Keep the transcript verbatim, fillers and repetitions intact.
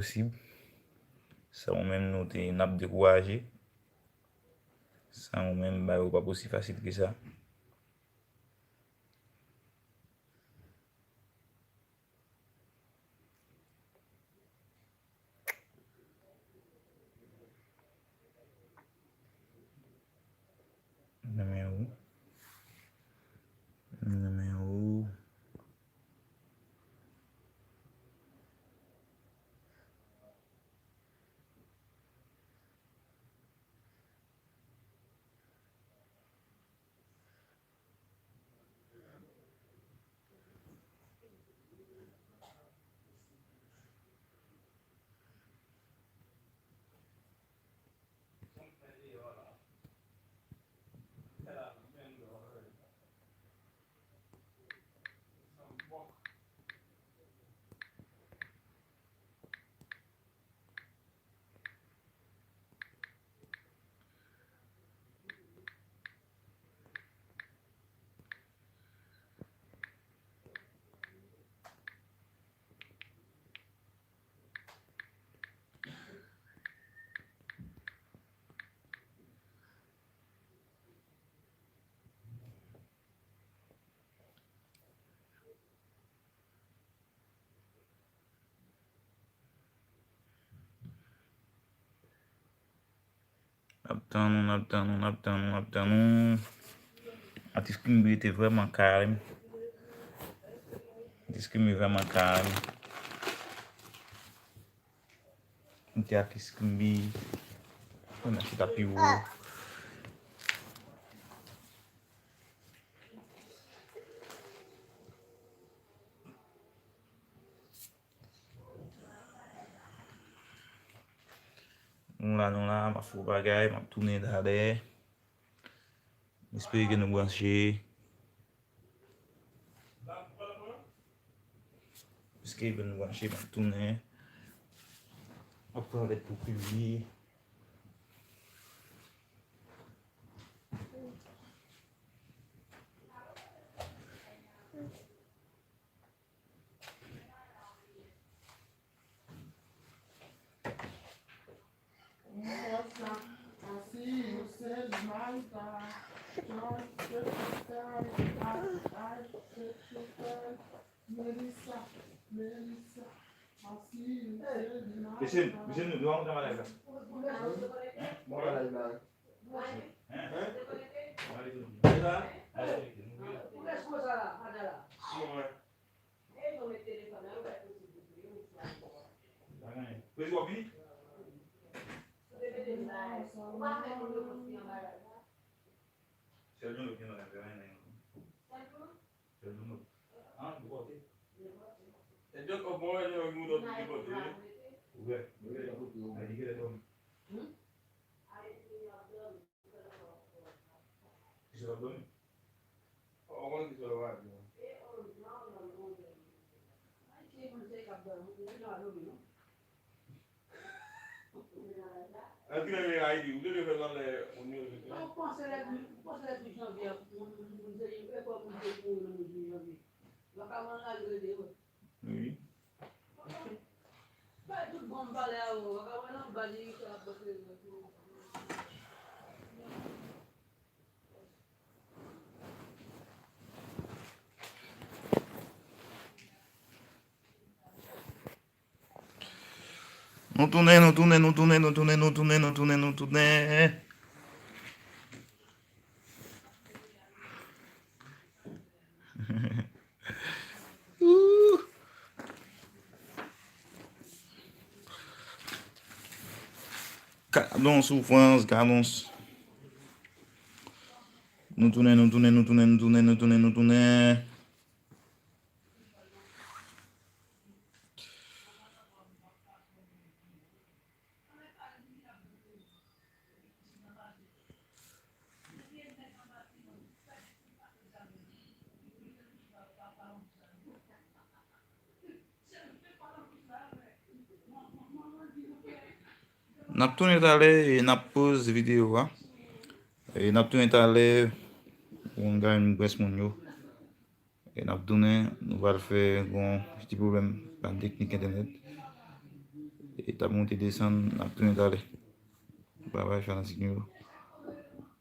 posib. San ou menm nou te, n ap dekouraje. San ou menm, bagay yo p ap osi fasil ke sa. Nan men ou. Nan men ou. N ap tann ou, n ap tann ou, n ap tann ou, n ap tann ou. Atis Kimby te vrèman kalm. Atis Kimby vrèman kalm. Mete Atis Kimby. Mwen chita pi wo. Nou la, nou la, m ap fè yon bagay, m ap tounen talè. M espere ke nou branche. M espere ke nou branche, m ap tounen. M ap pran lèt pou pibliye. Mesye, mesye, nou, nou ap fè bagay la. Hein? Bon bagay la. Hein? Hein? Hein? Hein? Sèl yon lòt gen nan afè a, sèl yon lòt. An, li pote. E dòk, o, bon, wè, nou, nou, dòk, li pote, wi. Ouvè, ouvè, li pote, ouvè. Li genlè dòmi. Kisa w ap dòmi? Ou konn kisa w ap di. Antre Ayiti, ou te dwe fè l anlè moun yo. Ou panse lè, ou panse lè douz janvye a, moun, moun, moun se, e kò moun te mouri nan douz janvye. Yo pa wè anlè rele yo. Wi. Bay tout bon m pale a ou, pa ka wè nan bal li ka ap pase. Nou tounen, nou tounen, nou tounen, nou tounen, nou tounen, nou tounen, nou tounen. Ooh. Gadon soufrans, gadon s-, nou tounen, nou tounen, nou tounen. N ap tounen talè e n ap poze videyo a. E n ap tounen talè pou n gade rès moun yo. E n ap tounen, nou pral fè yon ti pwoblèm, pwoblèm teknik entènèt. E t ap monte desann, n ap tounen talè. Babay, fanatik nou yo.